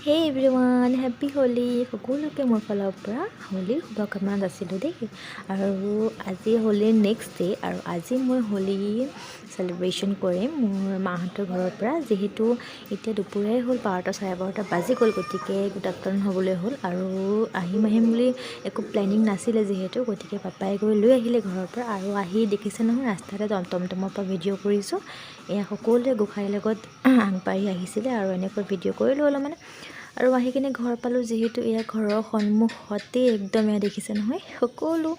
Hey everyone, happy Holi! সকলোকে মোৰ ফালৰ পৰা হোলীৰ শুভকামনা যাচিলোঁ দেই। আৰু আজি হোলীৰ নেক্সট ডে আৰু আজি মই হোলী চেলিব্ৰেশ্যন কৰিম মোৰ মাহঁতৰ ঘৰৰ পৰা। যিহেতু এতিয়া দুপৰীয়াই হ'ল, 12টা 12:30 বাজি গ'ল, গতিকে গুড আফটাৰনুন হ'বলৈ হ'ল। আৰু আহিম আহিম বুলি একো প্লেনিং নাছিলে যিহেতু, গতিকে পাপাই গৈ লৈ আহিলে ঘৰৰ পৰা। আৰু আহি দেখিছে নহয়, ৰাস্তাতে টমটমৰ পৰা ভিডিঅ' কৰিছোঁ। এয়া সকলোৱে গোঁসাইৰ লগত আগবাঢ়ি আহিছিলে আৰু এনেকৈ ভিডিঅ' কৰিলোঁ অলপমান আৰু আহি কিনে ঘৰ পালোঁ। যিহেতু এয়া ঘৰৰ সন্মুখতেই একদম, এয়া দেখিছে নহয়, সকলো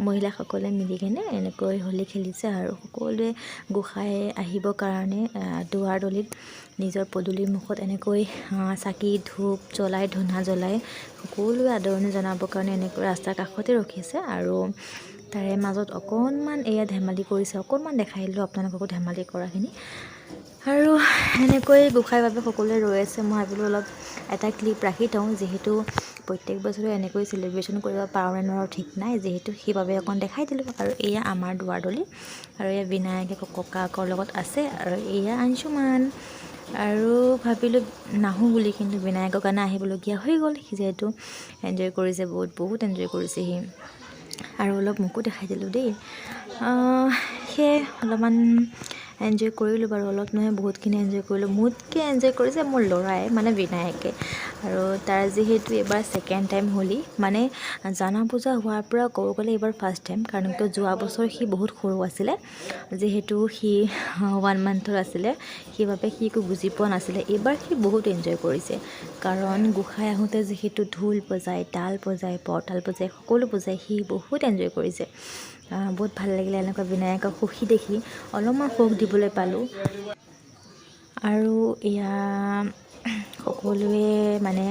মহিলাসকলে মিলি কিনে এনেকৈ হোলী খেলিছে। আৰু সকলোৱে গোঁসাই আহিবৰ কাৰণে দুৱাৰডলিত, নিজৰ পদূলিৰ মুখত এনেকৈ চাকি ধূপ জ্বলাই, ধূনা জ্বলাই সকলোৱে আদৰণি জনাবৰ কাৰণে এনেকৈ ৰাস্তাৰ কাষতে ৰখিছে। আৰু তাৰে মাজত অকণমান এয়া ধেমালি কৰিছে, অকণমান দেখাই দিলোঁ আপোনালোককো ধেমালি কৰাখিনি। আৰু এনেকৈ গোঁসাইৰ বাবে সকলোৱে ৰৈ আছে। মই ভাবিলোঁ অলপ এটা ক্লিপ ৰাখি থওঁ, যিহেতু প্ৰত্যেক বছৰে এনেকৈ চেলিব্ৰেশ্যন কৰিব পাৰোঁ নে নোৱাৰোঁ ঠিক নাই যিহেতু, সেইবাবে অকণ দেখাই দিলোঁ। আৰু এয়া আমাৰ দুৱাৰডলি আৰু এয়া বিনায়কে ককাকৰ লগত আছে আৰু এয়া আংশুমান। আৰু ভাবিলোঁ নাহোঁ বুলি, কিন্তু বিনায়কৰ কাৰণে আহিবলগীয়া হৈ গ'ল। সি যিহেতু এনজয় কৰিছে, বহুত বহুত এনজয় কৰিছে সি। আৰু অলপ মোকো দেখাই দিলোঁ দেই। সেয়ে অলপমান এনজয় কৰিলোঁ বাৰু, অলপ নহয়, বহুতখিনি এনজয় কৰিলোঁ। মোতকৈ এনজয় কৰিছে মোৰ ল'ৰাই, মানে বিনায়কে। আৰু তাৰ যিহেতু এইবাৰ ছেকেণ্ড টাইম হোলী, মানে জানা বুজা হোৱাৰ পৰা ক'ব গ'লে এইবাৰ ফাৰ্ষ্ট টাইম। কাৰণ কিয়, যোৱা বছৰ সি বহুত সৰু আছিলে, যিহেতু সি 1 মান্থৰ আছিলে, সেইবাবে সি একো বুজি পোৱা নাছিলে। এইবাৰ সি বহুত এনজয় কৰিছে, কাৰণ গোঁসাই আহোঁতে যিহেতু ঢোল বজায়, তাল বজায়, বৰতাল বজায়, সকলো বজায়, সি বহুত এনজয় কৰিছে। বহুত ভাল লাগিলে এনেকুৱা বিনায়কক সুখী দেখি, অলপমান সুখ দিবলৈ পালোঁ। আৰু এয়া সকলোৱে, মানে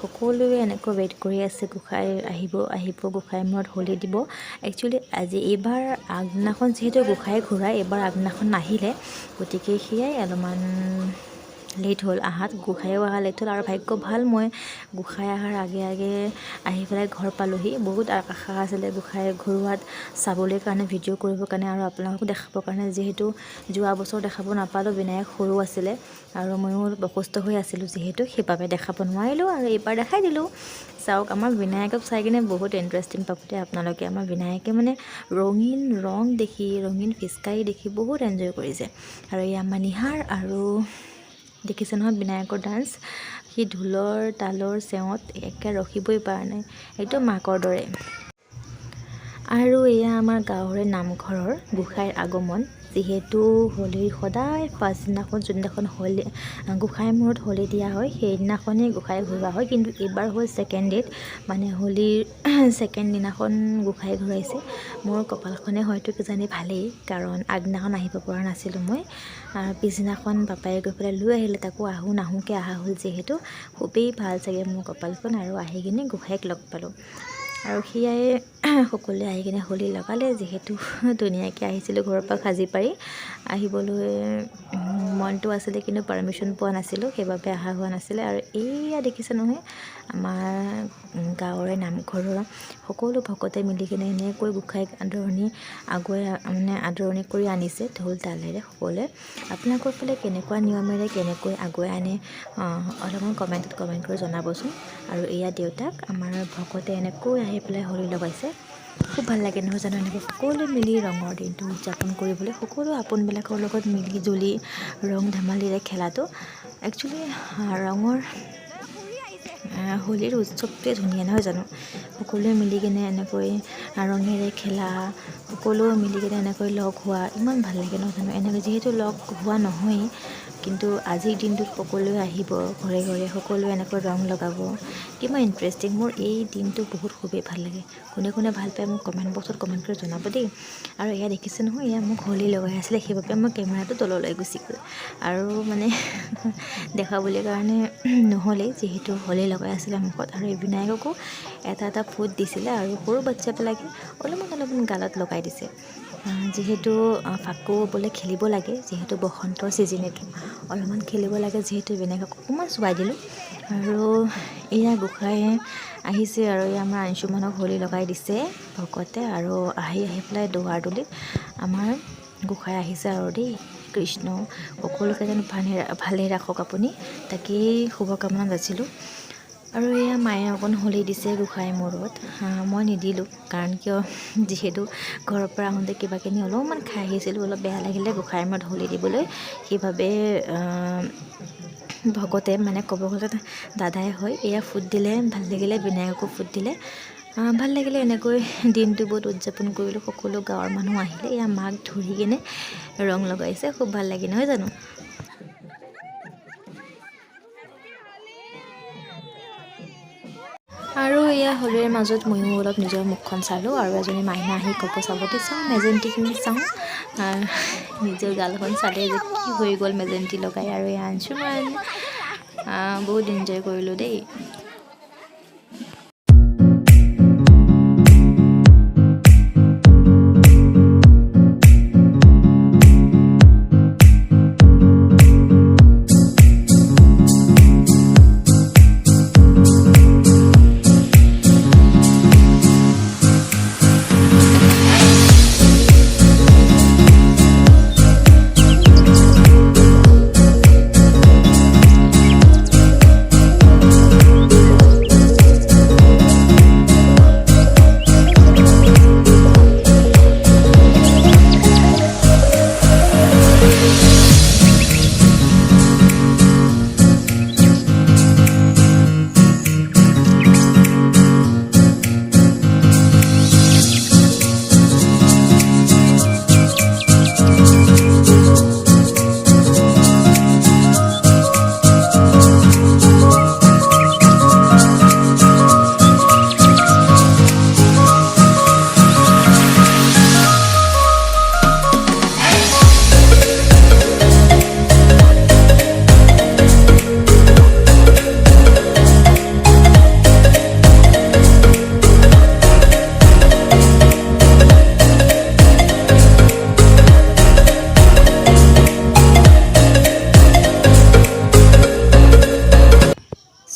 সকলোৱে এনেকৈ ৱেইট কৰি আছে, গোঁসাই আহিব আহিব, গোঁসাই মূৰত হোলী দিব। একচুৱেলি আজি এইবাৰ আগদিনাখন যিহেতু গোঁসাই ঘূৰাই, এইবাৰ আগদিনাখন নাহিলে, গতিকে সেয়াই অলপমান লেট হ'ল আহাত, গোঁসাইও অহা লেট হ'ল। আৰু ভাগ্য ভাল, মই গোঁসাই অহাৰ আগে আগে আহি পেলাই ঘৰ পালোঁহি। বহুত আশা আছিলে গোঁসাই ঘূৰোৱাত চাবলৈ কাৰণে, ভিডিঅ' কৰিবৰ কাৰণে আৰু আপোনালোকো দেখাবৰ কাৰণে। যিহেতু যোৱা বছৰ দেখাব নাপালোঁ, বিনায়ক সৰু আছিলে আৰু ময়ো অলপ অসুস্থ হৈ আছিলোঁ যিহেতু, সেইবাবে দেখাব নোৱাৰিলোঁ আৰু এইবাৰ দেখাই দিলোঁ। চাওক, আমাৰ বিনায়কক চাই কিনে বহুত ইণ্টাৰেষ্টিং পাব দেই আপোনালোকে। আমাৰ বিনায়কে মানে ৰঙীন ৰং দেখি, ৰঙীন ফিচকাৰী দেখি বহুত এনজয় কৰিছে। আৰু এই আমাৰ নিহাৰ। আৰু দেখিছে নহয় বিনায়কৰ ডান্স, সি ঢোলৰ তালৰ চেৱত একে ৰখিবই পৰা নাই, একদম মাকৰ দৰে। আৰু এয়া আমাৰ গাঁৱৰে নামঘৰৰ গোঁসাইৰ আগমন। যিহেতু হোলীৰ সদায় পাছদিনাখন, যোনদিনাখন হোলী গোঁসাইৰ মূৰত হোলী দিয়া হয়, সেইদিনাখনেই গোঁসাই ঘূৰোৱা হয়। কিন্তু এইবাৰ হ'ল ছেকেণ্ড ডেট, মানে হোলীৰ ছেকেণ্ড দিনাখন গোঁসাই ঘূৰাইছে। মোৰ কপালখনে হয়তো কিজানি ভালেই, কাৰণ আগদিনাখন আহিব পৰা নাছিলোঁ মই। পিছদিনাখন পাপাই গৈ পেলাই লৈ আহিলে, তাকো আহোঁ নাহোঁকৈ অহা হ'ল যিহেতু, খুবেই ভাল চাগে মোৰ কপালখন। আৰু আহি কিনে গোঁসাইক লগ পালোঁ আৰু সেয়াই সকলোৱে আহি কিনে হোলী লগালে। যিহেতু ধুনীয়াকৈ আহিছিলোঁ ঘৰৰ পৰা সাজি পাৰি, আহিবলৈ মনটো আছিলে কিন্তু পাৰ্মিশ্যন পোৱা নাছিলোঁ, সেইবাবে অহা হোৱা নাছিলে। আৰু এইয়া দেখিছে নহয়, আমাৰ গাঁৱৰে নামঘৰৰ সকলো ভকতে মিলি কিনে এনেকৈ গোঁসাইক আদৰণি আগুৱাই, মানে আদৰণি কৰি আনিছে ঢোল তালেৰে সকলোৱে। আপোনালোকৰ ফালে কেনেকুৱা নিয়মেৰে কেনেকৈ আগুৱাই আনে, অলপমান কমেণ্টত কমেণ্ট কৰি জনাবচোন। আৰু এয়া দেউতাক আমাৰ ভকতে এনেকৈ আহি পেলাই হোলী লগাইছে। খুব ভাল লাগে নহয় জানো, এনেকৈ সকলোৱে মিলি ৰঙৰ দিনটো উদযাপন কৰিবলৈ, সকলো আপোনবিলাকৰ লগত মিলি জুলি ৰং ধেমালিৰে খেলাটো। একচুৱেলি ৰঙৰ হোলীৰ উৎসৱটোৱে ধুনীয়া নহয় জানো? সকলোৱে মিলি কিনে এনেকৈ ৰঙেৰে খেলা, সকলো মিলি কিনে এনেকৈ লগ হোৱা, ইমান ভাল লাগে নহয় জানো? এনেকৈ যিহেতু লগ হোৱা নহয়েই, কিন্তু আজিৰ দিনটোত সকলোৱে আহিব ঘৰে ঘৰে, সকলোৱে এনেকৈ ৰং লগাব, কিমান ইণ্টাৰেষ্টিং। মোৰ এই দিনটো বহুত খুবেই ভাল লাগে। কোনে কোনে ভাল পায়, মোক কমেণ্ট বক্সত কমেণ্ট কৰি জনাব দেই। আৰু এয়া দেখিছে নহয়, এয়া মোক হোলী লগাই আছিলে, সেইবাবে মই কেমেৰাটো তললৈ গুচি গ'ল আৰু মানে দেখাবলৈ কাৰণে নহ'লেই, যিহেতু হোলী লগাই আছিলে মুখত। আৰু এই বিনায়ককো এটা এটা ফুট দিছিলে আৰু সৰু বাচ্ছাবিলাকে অলপমান অলপমান গালত লগাই দিছে। যিহেতু ফাকু বোলে খেলিব লাগে, যিহেতু বসন্তৰ ছিজন এইটো, অলপমান খেলিব লাগে যিহেতু, বিনায়কক অকণমান চোৱাই দিলোঁ। আৰু এয়া গোঁসাই আহিছে আৰু এয়া আমাৰ আংশুমানক হোলী লগাই দিছে ভকতে। আৰু আহি আহি পেলাই দুৱাৰডলিত আমাৰ গোঁসাই আহিছে আৰু দেই। কৃষ্ণ, সকলোকে যেন ভালে ভালে ৰাখক আপুনি, তাকেই শুভকামনা যাচিলোঁ। আৰু এয়া মায়ে অকণ হোলী দিছে গোঁসাই মূৰত। মই নিদিলোঁ, কাৰণ কিয়, যিহেতু ঘৰৰ পৰা আহোঁতে কিবা কিনি অলপমান খাই আহিছিলোঁ, অলপ বেয়া লাগিলে গোঁসাইৰ মূৰত হোলী দিবলৈ। সেইবাবে ভকতে, মানে ক'ব গ'লে দাদাই হয়, এয়া ফুট দিলে, ভাল লাগিলে। বিনায়কো ফুট দিলে, ভাল লাগিলে। এনেকৈ দিনটো বহুত উদযাপন কৰিলোঁ। সকলো গাঁৱৰ মানুহ আহিলে। এয়া মাক ধৰি কিনে ৰং লগাইছে, খুব ভাল লাগে নহয় জানো? আৰু এয়া হোলীৰ মাজত ময়ো অলপ নিজৰ মুখখন চালোঁ আৰু এজনী মাইনা আহি ক'ব, চাবতে চাওঁ, মেজেণ্টিখিনি চাওঁ। নিজৰ গালখন চালে যে কি হৈ গ'ল মেজেণ্টি লগাই। আৰু এয়া আনচুমান, বহুত এনজয় কৰিলোঁ দেই।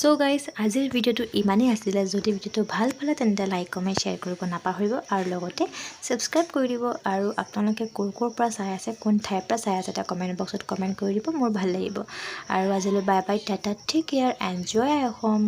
চ' গাইজ, আজিৰ ভিডিঅ'টো ইমানেই আছিলে। যদি ভিডিঅ'টো ভাল পালে, তেন্তে লাইক, কমেণ্ট, শ্বেয়াৰ কৰিব নাপাহৰিব আৰু লগতে ছাবস্ক্ৰাইব কৰি দিব। আৰু আপোনালোকে ক'ৰ ক'ৰ পৰা চাই আছে, কোন ঠাইৰ পৰা চাই আছে, এটা কমেণ্ট বক্সত কমেণ্ট কৰি দিব, মোৰ ভাল লাগিব। আৰু আজিলৈ bye bye, tata, take care and Joy Assam.